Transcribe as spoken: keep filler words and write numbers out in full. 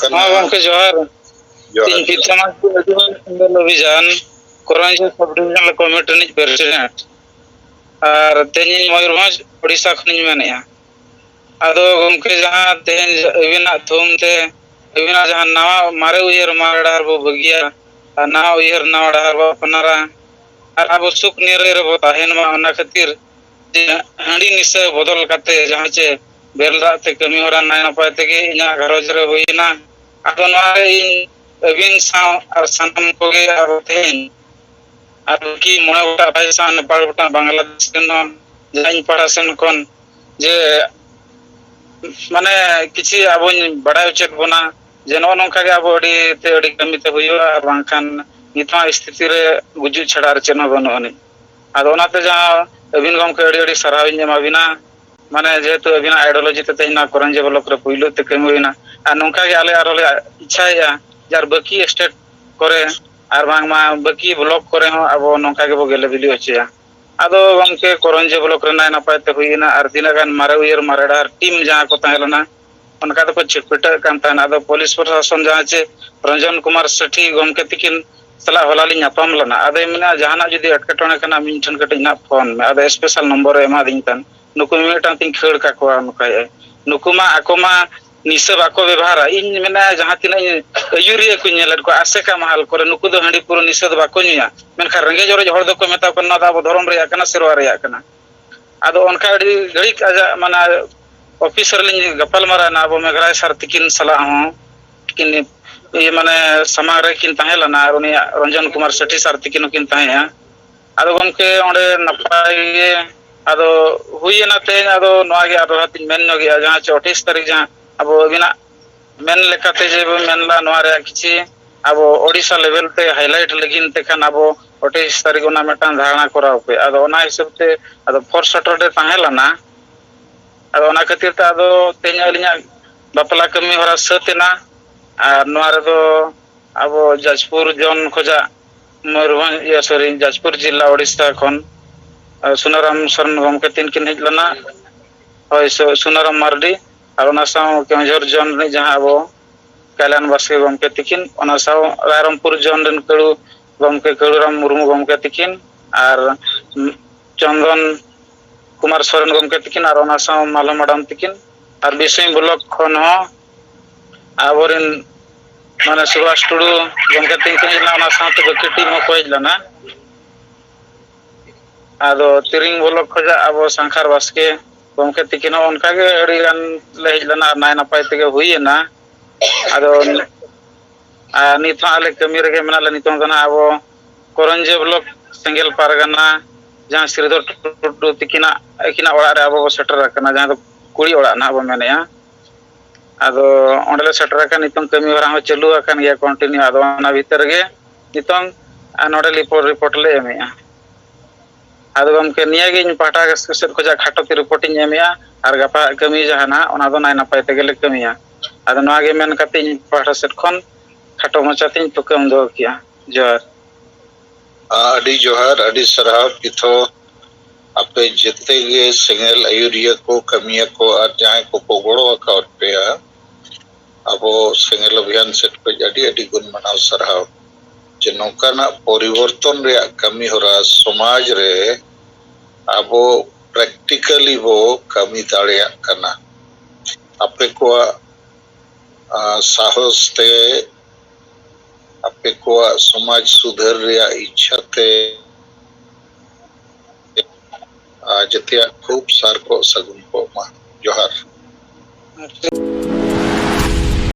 ᱠᱟᱱᱟ᱾ ᱦᱮᱸ ᱜᱚᱢᱠᱮ, ᱡᱚᱦᱟᱨ᱾ ᱡᱚᱦᱟᱨ᱾ ᱤᱧ ᱯᱤᱛᱟᱢᱟ ᱚᱵᱷᱤᱡᱟᱱ ᱠᱚᱨᱚᱧᱡᱤ ᱥᱟᱵ ᱰᱤᱵᱷᱤᱡᱚᱱᱟᱞ ᱠᱚᱢᱤᱴᱤ ᱨᱤᱱᱤᱡ ᱯᱨᱮᱥᱤᱰᱮᱱᱴ᱾ ᱟᱨ ᱛᱮᱦᱮᱧ ᱤᱧ ᱢᱚᱭᱩᱨᱵᱷᱚᱸᱡᱽ, ᱳᱰᱤᱥᱟ ᱠᱷᱚᱱᱤᱧ ᱢᱮᱱᱮᱫᱼᱟ᱾ ᱟᱫᱚ ᱜᱚᱢᱠᱮ, ᱡᱟᱦᱟᱸ ᱛᱮᱦᱮᱧ ᱟᱹᱵᱤᱱᱟᱜ ᱛᱷᱩᱢ ᱛᱮ ᱟᱹᱵᱤᱱᱟᱜ ᱡᱟᱦᱟᱸ ᱱᱟᱣᱟ, ᱢᱟᱨᱮ ᱩᱭᱦᱟᱹᱨ ᱢᱟᱨᱮ ᱰᱟᱦᱟᱨ ᱵᱚ ᱵᱟᱹᱜᱤᱭᱟ ᱟᱨ ᱱᱟᱣᱟ ᱩᱭᱦᱟᱹᱨ ᱱᱟᱣᱟ ᱰᱟᱦᱟᱨ ᱵᱚ ᱟᱯᱱᱟᱨᱟ ᱟᱨ ᱟᱵᱚ ᱥᱩᱠ ᱱᱤᱨᱟᱹᱭ ᱨᱮᱵᱚ ᱛᱟᱦᱮᱱ ᱢᱟ, ᱚᱱᱟ ᱠᱷᱟᱹᱛᱤᱨ ᱡᱮ ᱦᱟᱺᱰᱤ ᱱᱤᱥᱟᱹ ᱵᱚᱫᱚᱞ ᱠᱟᱛᱮ ᱡᱟᱦᱟᱸ ᱪᱮ ᱵᱮᱨᱮᱞ ᱫᱟᱜ ᱛᱮ ᱠᱟᱹᱢᱤ ᱦᱚᱨᱟ ᱱᱟᱭ ᱱᱟᱯᱟᱭ ᱛᱮᱜᱮ ᱤᱧᱟᱹᱜ ᱜᱷᱟᱨᱚᱸᱡᱽ ᱨᱮ ᱦᱩᱭᱮᱱᱟ᱾ ᱟᱫᱚ ᱱᱚᱣᱟ ᱨᱮ ᱤᱧ ᱟᱹᱵᱤᱱ ᱥᱟᱶ ᱟᱨ ᱥᱟᱱᱟᱢ ᱠᱚᱜᱮ ᱟᱵᱚ ᱛᱮᱦᱮᱧ ᱟᱨ ᱵᱟᱹᱠᱤ ᱢᱚᱬᱮ ᱜᱚᱴᱟᱝ ᱵᱷᱟᱭ ᱥᱟᱶ ᱱᱮᱯᱟᱲ ᱜᱚᱴᱟᱝ ᱵᱟᱝᱞᱟᱫᱮᱥ ᱨᱮᱱ ᱦᱚᱸ ᱡᱟᱦᱟᱸ ᱤᱧ ᱯᱟᱦᱴᱟ ᱥᱮᱱ ᱠᱷᱚᱱ ᱡᱮ ᱢᱟᱱᱮ ᱠᱤᱪᱷᱤ ᱟᱵᱚᱧ ᱵᱟᱲᱟᱭ ᱦᱚᱪᱚᱭᱮᱫ ᱵᱚᱱᱟ ᱡᱮ ᱱᱚᱜᱼᱚ ᱱᱚᱝᱠᱟ ᱜᱮ ᱟᱵᱚ ᱟᱹᱰᱤ ᱛᱮ ᱟᱹᱰᱤ ᱠᱟᱹᱢᱤ ᱛᱮ ᱦᱩᱭᱩᱜᱼᱟ, ᱟᱨ ᱵᱟᱝᱠᱷᱟᱱ ᱱᱤᱛ ᱦᱚᱸ ᱥᱛᱷᱤᱛᱤ ᱨᱮ ᱜᱩᱡᱩᱜ ᱪᱷᱟᱲᱟ ᱟᱨ ᱪᱮᱫ ᱦᱚᱸ ᱵᱟᱹᱱᱩᱜ ᱟᱹᱱᱤᱡ᱾ ᱟᱫᱚ ᱚᱱᱟᱛᱮ ᱡᱟᱦᱟᱸ ᱟᱹᱵᱤᱱ ᱜᱚᱢᱠᱮ ᱟᱹᱰᱤ ᱟᱹᱰᱤ ᱥᱟᱨᱦᱟᱣ ᱤᱧ ᱮᱢᱟ ᱵᱤᱱᱟ, ᱢᱟᱱᱮ ᱡᱮᱦᱮᱛᱩ ᱟᱹᱵᱤᱱᱟᱜ ideology ᱛᱮ ᱛᱮᱦᱮᱧ ᱱᱚᱣᱟ ᱠᱚᱨᱚᱧᱡᱤ ᱵᱞᱚᱠ ᱨᱮ ᱯᱩᱭᱞᱩ ᱛᱮ ᱠᱟᱹᱢᱤ ᱦᱩᱭᱱᱟ, ᱟᱨ ᱱᱚᱝᱠᱟ ᱜᱮ ᱟᱞᱮ ᱟᱨᱦᱚᱸ ᱞᱮ ᱤᱪᱪᱷᱟᱭᱮᱫᱼᱟ ᱡᱮ ᱟᱨ ᱵᱟᱹᱠᱤ ᱥᱴᱮᱴ ᱠᱚᱨᱮ ᱟᱨ ᱵᱟᱝᱢᱟ ᱵᱟᱹᱠᱤ ᱵᱞᱚᱠ ᱠᱚᱨᱮ ᱦᱚᱸ ᱟᱵᱚ ᱱᱚᱝᱠᱟ ᱜᱮᱵᱚ ᱜᱮᱞᱮ ᱵᱤᱞᱤ ᱦᱚᱪᱚᱭᱟ᱾ ᱟᱫᱚ ᱜᱚᱢᱠᱮ, ᱠᱚᱨᱚᱧᱡᱤ ᱵᱞᱚᱠ ᱨᱮ ᱱᱟᱭ ᱱᱟᱯᱟᱭ ᱛᱮ ᱦᱩᱭᱮᱱᱟ, ᱟᱨ ᱛᱤᱱᱟᱹᱜ ᱜᱟᱱ ᱢᱟᱨᱮ ᱩᱭᱦᱟᱹᱨ ᱢᱟᱨᱮ ᱰᱟᱦᱟᱨ ᱴᱤᱢ ᱡᱟᱦᱟᱸ ᱠᱚ ᱛᱟᱦᱮᱸ ᱞᱮᱱᱟ, ᱚᱱᱠᱟ ᱫᱚᱠᱚ ᱪᱷᱤᱴᱯᱟᱹᱴᱟᱹᱜ ᱠᱟᱱ ᱛᱟᱦᱮᱱᱟ᱾ ᱟᱫᱚ ᱯᱩᱞᱤᱥ ᱯᱨᱚᱥᱟᱥᱚᱱ ᱡᱟᱦᱟᱸ ᱪᱮ ᱨᱚᱧᱡᱚᱱ ᱠᱩᱢᱟᱨ ᱥᱮᱴᱷᱤ ᱜᱚᱢᱠᱮ ᱛᱤᱠᱤᱱ ᱥᱟᱞᱟᱜ ᱦᱚᱞᱟ ᱞᱤᱧ ᱧᱟᱯᱟᱢ ᱞᱮᱱᱟ᱾ ᱟᱫᱚᱭ ᱢᱮᱱᱟ, "ᱡᱟᱦᱟᱱᱟᱜ ᱡᱩᱫᱤ ᱮᱴᱠᱮᱴᱚᱬᱮ ᱠᱟᱱᱟ, ᱤᱧ ᱴᱷᱮᱱ ᱠᱟᱹᱴᱤᱡ ᱱᱟᱜ ᱯᱷᱳᱱ ᱢᱮ᱾" ᱟᱫᱚ ᱥᱯᱮᱥᱟᱞ ᱱᱚᱢᱵᱚᱨᱮ ᱮᱢᱟᱫᱤᱧ ᱛᱟᱦᱮᱱ, ᱱᱩᱠᱩ ᱢᱤᱢᱤᱫᱴᱟᱝ ᱛᱤᱧ ᱠᱷᱟᱹᱲ ᱠᱟᱠᱚᱣᱟ, ᱱᱚᱝᱠᱟᱭᱮᱫᱼᱟᱭ᱾ ᱱᱩᱠᱩ ᱢᱟ ᱟᱠᱚ ᱢᱟ ᱱᱤᱥᱟᱹ ᱵᱟᱠᱚ ᱵᱮᱵᱚᱦᱟᱨᱟ᱾ ᱤᱧ ᱢᱮᱱᱟ, ᱡᱟᱦᱟᱸ ᱛᱤᱱᱟᱹᱜ ᱤᱧ ᱟᱹᱭᱩᱨᱤᱭᱟᱹ ᱠᱚᱧ ᱧᱮᱞᱮᱫ ᱠᱚᱣᱟ, ᱟᱥᱮᱠᱟ ᱢᱟᱦᱟᱞ ᱠᱚᱨᱮ, ᱱᱩᱠᱩ ᱫᱚ ᱦᱟᱺᱰᱤ ᱯᱩᱨᱟᱹ ᱱᱤᱥᱟᱹ ᱫᱚ ᱵᱟᱠᱚ ᱧᱩᱭᱟ᱾ ᱢᱮᱱᱠᱷᱟᱱ ᱨᱮᱸᱜᱮᱡ ᱚᱨᱮᱡ ᱦᱚᱲ ᱫᱚᱠᱚ ᱢᱮᱛᱟ ᱠᱚᱣᱟ, "ᱱᱚᱣᱟ ᱫᱚ ᱟᱵᱚ ᱫᱷᱚᱨᱚᱢ ᱨᱮᱭᱟᱜ ᱠᱟᱱᱟ, ᱥᱮᱨᱣᱟ ᱨᱮᱭᱟᱜ ᱠᱟᱱᱟ᱾" ᱟᱫᱚ ᱚᱱᱠᱟ ᱟᱹᱰᱤ ᱜᱷᱟᱹᱲᱤᱡ ᱟᱡᱟᱜ, ᱢᱟᱱᱮ, ᱚᱯᱷᱤᱥ ᱨᱮᱞᱤᱧ ᱜᱟᱯᱟᱞ ᱢᱟᱨᱟᱣ ᱮᱱᱟ ᱟᱵᱚ ᱢᱮᱜᱷᱨᱟᱭ ᱥᱟᱨ ᱛᱤᱠᱤᱱ ᱥᱟᱞᱟᱜ ᱦᱚᱸ, ᱛᱤᱠᱤᱱ ᱤᱭᱟᱹ, ᱢᱟᱱᱮ, ᱥᱟᱢᱟᱝ ᱨᱮᱠᱤᱱ ᱛᱟᱦᱮᱸ ᱞᱮᱱᱟ, ᱟᱨ ᱩᱱᱤᱭᱟᱜ ᱨᱚᱧᱡᱚᱱ ᱠᱩᱢᱟᱨ ᱥᱮᱴᱷᱤ ᱥᱟᱨ ᱛᱤᱠᱤᱱ ᱦᱚᱸᱠᱤᱱ ᱛᱟᱦᱮᱸᱭᱟ᱾ ᱟᱫᱚ ᱜᱚᱢᱠᱮ, ᱚᱸᱰᱮ ᱱᱟᱯᱟᱭ ᱜᱮ ᱟᱫᱚ ᱦᱩᱭᱮᱱᱟ ᱛᱮᱦᱮᱧ᱾ ᱟᱫᱚ ᱱᱚᱣᱟ ᱜᱮ ᱟᱨ ᱫᱚᱦᱲᱟ ᱛᱤᱧ ᱢᱮᱱ ᱧᱚᱜᱮᱜᱼᱟ, ᱡᱟᱦᱟᱸ ᱪᱮ ᱟᱴᱷᱟᱭᱤᱥ ᱛᱟᱹᱨᱤᱠᱷ ᱡᱟᱦᱟᱸ ᱟᱵᱚ ᱟᱹᱵᱤᱱᱟᱜ ᱢᱮᱱ ᱞᱮᱠᱟᱛᱮ ᱡᱮ ᱵᱚᱱ ᱢᱮᱱᱫᱟ, ᱱᱚᱣᱟ ᱨᱮᱭᱟᱜ ᱠᱤᱪᱷᱤ ᱟᱵᱚ ᱳᱰᱤᱥᱟ ᱞᱮᱵᱮᱞ ᱛᱮ ᱦᱟᱭᱞᱟᱭᱤᱴ ᱞᱟᱹᱜᱤᱫ ᱛᱮ ᱠᱷᱟᱱ ᱟᱵᱚ ᱟᱴᱷᱟᱭᱤᱥ ᱛᱟᱹᱨᱤᱠᱷ ᱚᱱᱟ ᱢᱤᱫᱴᱟᱝ ᱫᱷᱟᱨᱱᱟ ᱠᱚᱨᱟᱣ ᱯᱮ᱾ ᱟᱫᱚ ᱚᱱᱟ ᱦᱤᱥᱟᱹᱵ ᱛᱮ ᱟᱫᱚ ᱯᱷᱳᱨᱛᱷ ᱥᱟᱴᱟᱨᱰᱮ ᱛᱟᱦᱮᱸ ᱞᱮᱱᱟ᱾ ᱟᱫᱚ ᱚᱱᱟ ᱠᱷᱟᱹᱛᱤᱨ ᱛᱮ ᱟᱫᱚ ᱛᱮᱦᱮᱧ ᱟᱹᱞᱤᱧᱟᱜ ᱵᱟᱯᱞᱟ ᱠᱟᱹᱢᱤ ᱦᱚᱨᱟ ᱥᱟᱹᱛ ᱮᱱᱟ᱾ ᱟᱨ ᱱᱚᱣᱟ ᱨᱮᱫᱚ ᱟᱵᱚ ᱡᱟᱡᱽᱯᱩᱨ ᱡᱚᱱ ᱠᱷᱚᱡᱟᱜ ᱢᱚᱭᱩᱨᱵᱷᱚᱸᱡᱽ, ᱤᱭᱟᱹ, ᱥᱚᱨᱤ, ᱡᱟᱡᱽᱯᱩᱨ ᱡᱮᱞᱟ, ᱳᱰᱤᱥᱟ ᱠᱷᱚᱱ, ᱟᱨ ᱥᱩᱱᱟᱨᱟᱢ ᱥᱚᱨᱮᱱ ᱜᱚᱢᱠᱮ ᱛᱤᱱ ᱠᱤᱱ ᱦᱮᱡ ᱞᱮᱱᱟ᱾ ᱦᱳᱭ, ᱥᱩ-, ᱥᱩᱱᱟᱨᱟᱢ ᱢᱟᱨᱰᱤ᱾ ᱟᱨ ᱚᱱᱟ ᱥᱟᱶ ᱠᱮᱣᱚᱱᱡᱷᱚᱨ ᱡᱚᱱ ᱨᱤᱱᱤᱡ ᱡᱟᱦᱟᱸ ᱟᱵᱚ ᱠᱟᱭᱞᱟᱱ ᱵᱟᱥᱠᱮ ᱜᱚᱢᱠᱮ ᱛᱤᱠᱤᱱ, ᱚᱱᱟ ᱥᱟᱶ ᱨᱟᱭᱨᱚᱝᱯᱩᱨ ᱡᱳᱱ ᱨᱮᱱ ᱠᱟᱹᱲᱩ ᱜᱚᱢᱠᱮ ᱠᱟᱹᱲᱩᱨᱟᱢ ᱢᱩᱨᱢᱩ ᱜᱚᱢᱠᱮ ᱛᱤᱠᱤᱱ ᱟᱨ ᱪᱚᱱᱫᱚᱱ ᱠᱩᱢᱟᱨ ᱥᱚᱨᱮᱱ ᱜᱚᱢᱠᱮ ᱛᱤᱠᱤᱱ ᱟᱨ ᱚᱱᱟ ᱥᱟᱶ ᱢᱟᱞᱚ ᱢᱟᱰᱟᱢ ᱛᱤᱠᱤᱱ ᱟᱨ ᱵᱤᱥᱱᱩᱭ ᱵᱞᱚᱠ ᱠᱷᱚᱱ ᱦᱚᱸ ᱟᱵᱚᱨᱮᱱ ᱢᱟᱱᱮ ᱥᱩᱵᱷᱟᱥ ᱴᱩᱰᱩ ᱜᱚᱢᱠᱮ ᱛᱤᱠᱤᱱ ᱠᱚ ᱦᱮᱡ ᱞᱮᱱᱟ, ᱚᱱᱟ ᱥᱟᱶᱛᱮ ᱵᱟᱹᱠᱤ ᱴᱤᱢ ᱦᱚᱸᱠᱚ ᱦᱮᱡ ᱞᱮᱱᱟ᱾ ᱟᱫᱚ ᱛᱤᱨᱤᱝ ᱵᱞᱚᱠ ᱠᱷᱚᱱᱟᱜ ᱟᱵᱚ ᱥᱟᱝᱠᱷᱟᱨ ᱵᱟᱥᱠᱮ ᱜᱚᱢᱠᱮ ᱛᱤᱠᱤᱱ ᱦᱚᱸ ᱚᱱᱠᱟᱜᱮ ᱟᱹᱰᱤ ᱜᱟᱱ ᱞᱮ ᱦᱮᱡ ᱞᱮᱱᱟ ᱟᱨ ᱱᱟᱭ ᱱᱟᱯᱟᱭ ᱛᱮᱜᱮ ᱦᱩᱭᱮᱱᱟ᱾ ᱟᱫᱚ ᱟᱨ ᱱᱤᱛ ᱦᱚᱸ ᱟᱞᱮ ᱠᱟᱹᱢᱤ ᱨᱮᱜᱮ ᱢᱮᱱᱟᱜ ᱞᱮ᱾ ᱱᱤᱛᱚᱝ ᱫᱚ ᱱᱟᱦᱟᱜ ᱟᱵᱚ ᱠᱚᱨᱚᱧᱡᱤᱭᱟᱹ ᱵᱞᱚᱠ ᱥᱮᱸᱜᱮᱞ ᱯᱟᱨᱜᱟᱱᱟ, ᱡᱟᱦᱟᱸ ᱥᱨᱤᱫᱷᱚᱨ ᱴᱩᱰᱩ ᱛᱤᱠᱤᱱᱟᱜ ᱟᱹᱠᱤᱱᱟᱜ ᱚᱲᱟᱜ ᱨᱮ ᱟᱵᱚ ᱵᱚ ᱥᱮᱴᱮᱨ ᱟᱠᱟᱱᱟ, ᱡᱟᱦᱟᱸ ᱫᱚ ᱠᱩᱲᱤ ᱚᱲᱟᱜ ᱱᱟᱦᱟᱜ ᱵᱚ ᱢᱮᱱᱮᱫᱼᱟ᱾ ᱟᱫᱚ ᱚᱸᱰᱮ ᱞᱮ ᱥᱮᱴᱮᱨ ᱟᱠᱟᱱ, ᱱᱤᱛᱚᱝ ᱠᱟᱹᱢᱤ ᱦᱚᱨᱟ ᱦᱚᱸ ᱪᱟᱹᱞᱩ ᱟᱠᱟᱱ ᱜᱮᱭᱟ ᱠᱚᱱᱴᱤᱱᱤᱭᱩ᱾ ᱟᱫᱚ ᱚᱱᱟ ᱵᱷᱤᱛᱟᱹᱨ ᱨᱮᱜᱮ ᱱᱤᱛᱚᱝ ᱟᱨ ᱱᱚᱰᱮ ᱨᱤᱯᱳᱨᱴ, ᱨᱤᱯᱳᱨᱴ ᱞᱮ ᱮᱢᱮᱫᱼᱟ᱾ ᱟᱫᱚ ᱜᱚᱢᱠᱮ, ᱱᱤᱭᱟᱹᱜᱮ ᱤᱧ ᱯᱟᱦᱴᱟ ᱥᱮᱫ ᱠᱷᱚᱱᱟᱜ ᱠᱷᱟᱴᱚ ᱛᱮ ᱨᱤᱯᱳᱨᱴ ᱤᱧ ᱮᱢᱮᱫᱼᱟ᱾ ᱟᱨ ᱜᱟᱯᱟ ᱦᱟᱸᱜ ᱠᱟᱹᱢᱤ ᱡᱟᱦᱟᱱᱟᱜ, ᱚᱱᱟ ᱫᱚ ᱱᱟᱭ ᱱᱟᱯᱟᱭ ᱛᱮᱜᱮ ᱞᱮ ᱠᱟᱹᱢᱤᱭᱟ᱾ ᱟᱫᱚ ᱱᱚᱣᱟ ᱜᱮ ᱢᱮᱱ ᱠᱟᱛᱮ ᱤᱧ ᱯᱟᱦᱴᱟ ᱥᱮᱫ ᱠᱷᱚᱱ ᱠᱷᱟᱴᱚ ᱢᱟᱪᱷᱟ ᱛᱮᱧ ᱛᱷᱩᱠᱟᱹᱢ ᱫᱚᱦᱚ ᱠᱮᱜᱼᱟ᱾ ᱡᱚᱦᱟᱨ᱾ ᱟᱹᱰᱤ ᱡᱚᱦᱟᱨ, ᱟᱹᱰᱤ ᱥᱟᱨᱦᱟᱣ ᱯᱤᱛᱷᱚ᱾ ᱟᱯᱮ ᱡᱮᱛᱮ ᱜᱮ ᱥᱮᱸᱜᱮᱞ ᱟᱹᱭᱩᱨᱤᱭᱟᱹ ᱠᱚ, ᱠᱟᱹᱢᱤᱭᱟᱹ ᱠᱚ ᱟᱨ ᱡᱟᱦᱟᱸᱭ ᱠᱚᱠᱚ ᱜᱚᱲᱚ ᱟᱠᱟᱫ ᱯᱮᱭᱟ, ᱟᱵᱚ ᱥᱮᱸᱜᱮᱞ ᱚᱵᱷᱤᱭᱟᱱ ᱥᱮᱫ ᱠᱷᱚᱱ ᱟᱹᱰᱤ ᱟᱹᱰᱤ ᱜᱩᱱ ᱢᱟᱱᱟᱣ ᱥᱟᱨᱦᱟᱣ᱾ ᱡᱮ ᱱᱚᱝᱠᱟᱱᱟᱜ ᱯᱚᱨᱤᱵᱚᱨᱛᱚᱱ ᱨᱮᱭᱟᱜ ᱠᱟᱹᱢᱤ ᱦᱚᱨᱟ ᱥᱚᱢᱟᱡᱽ ᱨᱮ ᱟᱵᱚ ᱯᱨᱮᱠᱴᱤᱠᱟᱞᱤ ᱵᱚ ᱠᱟᱹᱢᱤ ᱫᱟᱲᱮᱭᱟᱜ ᱠᱟᱱᱟ᱾ ᱟᱯᱮ ᱠᱚᱣᱟᱜ, ᱟ, ᱥᱟᱦᱚᱥ ᱛᱮ, ᱟᱯᱮ ᱠᱚᱣᱟᱜ ᱥᱚᱢᱟᱡᱽ ᱥᱩᱫᱷᱟᱹᱨ ᱨᱮᱭᱟᱜ ᱤᱪᱪᱷᱟ ᱛᱮ, ᱟ, ᱡᱮᱛᱮᱭᱟᱜ ᱠᱷᱩᱵ ᱥᱟᱨ ᱠᱚᱜ ᱥᱟᱹᱜᱩᱱ ᱠᱚᱜ ᱢᱟ᱾ ᱡᱚᱦᱟᱨ᱾